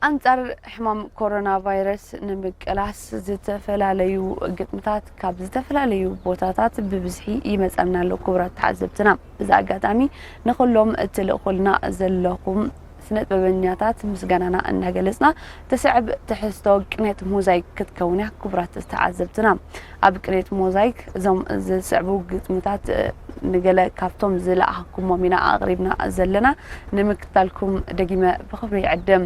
ኣንጻር ሕማም ኮሮና ቫይረስ ንምቅላስ ዝተፈላለዩ ግጥምታት ካብ ዝተፈላለዩ ቦታታት ብብዝሒ ይመጸና ኣሎ። ክቡራት ተዓዘብትና፣ ብዚ ኣጋጣሚ ንኹሎም እትልእኹልና ዘለኹም ስነ ጥበበኛታት ምስጋናና እናገለጽና፣ ትስዕብ ትሕዝቶ ቅኔት ሞዛይክ ክትከውን እያ። ክቡራት ተዓዘብትና፣ ኣብ ቅኔት ሞዛይክ እዞም ዝስዕቡ ግጥምታት፣ እ፣ ንገለ ካብቶም ዝለኣኽኩሞም ኢና ኣቕሪብና ዘለና። ንምክትታልኩም ደጊመ ብኽብሪ ይዕድም።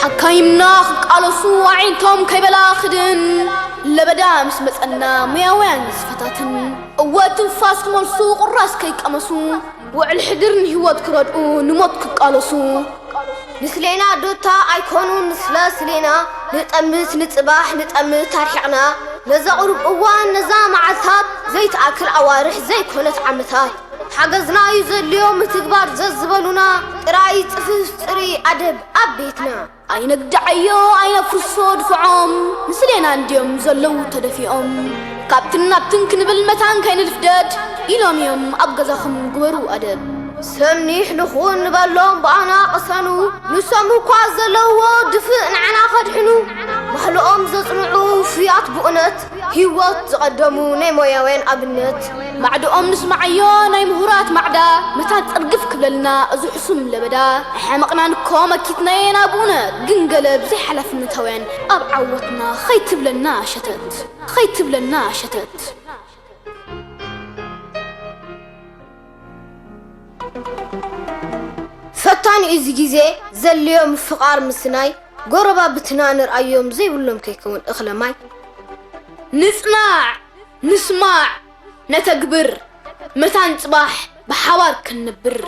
ሓካይምና ክቃለሱ ኣዒንቶም ከይበላ ክድን፣ ለበዳ ምስ መጸና ሙያውያን ዝፈታትን፣ እወ ትንፋስ ክመልሱ ቁራስ ከይቀመሱ፣ ውዕል ሕድር ንህይወት ክረድኡ ንሞት ክቃለሱ። ንስሌና ዶታ ኣይኮኑን ንስለ ስሌና፣ ንጠምት ንጽባሕ ንጠምት ኣርሒቕና፣ ነዛ ቁሩብ እዋን ነዛ መዓልታት፣ ዘይትኣክል ኣዋርሕ ዘይኮነት ዓመታት። ሓገዝና እዩ ዘድልዮ ምትግባር ዘዝበሉና፣ ጥራይ ጽፍፍ ጽሩይ ኣደብ ኣብ ቤትና። ኣይነግድዓዮ ኣይነፍርሶ ድፍዖም፣ ምስሌና እንድዮም ዘለዉ ተደፊኦም። ካብትን ናብትን ክንብል መታን ከይንልፍደድ፣ ኢሎም እዮም ኣብ ገዛኹም ግበሩ ኣደብ። ሰኒሕ ንኹን ንበሎም ብኣና ቅሰኑ፣ ንሶም እኳ ዘለውዎ ድፍእ ንዓና ከድሕኑ። ማህልኦም ዘጽንዑ ፍያት ብእውነት፣ ህይወት ዝቐደሙ ናይ ሞያውያን ኣብነት። ማዕድኦም ንስማዓዮ ናይ ምሁራት ማዕዳ፣ መታን ጽርግፍ ክብለልና እዚ ሕሱም ለበዳ። ኣይሓመቕናን እኮ መኪትናዮ ኢና ብእውነት፣ ግን ገለ ብዘይ ሓላፍነታውያን ኣብ ዓወትና ኸይትብለና ሸተት፣ ኸይትብለና ሸተት። ፈታኒ እዩ እዚ ግዜ ዘልዮ ምፍቓር ምስናይ፣ ጎረባብትና ንርኣዮም ዘይብሎም ከይከውን እኽለ ማይ። ንጽናዕ፣ ንስማዕ፣ ነተግብር፣ መታን ጽባሕ ብሓባር ክንነብር።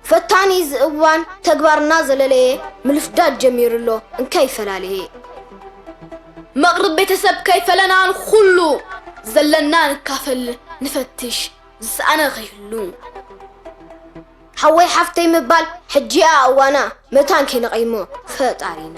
ፈታኒ እዚ እዋን ተግባርና ዘለለየ፣ ምልፍዳድ ጀሚሩ ኣሎ እንከይ ፈላለየ። መቕርብ ቤተሰብ ከይፈለና ንኹሉ፣ ዘለና ንካፈል ንፈትሽ ዝሰኣነ ከይህሉ። ሓወይ ሓፍተይ ምባል ሕጂ እያ እዋና፣ መታን ከይነቐይሞ ፈጣሪና።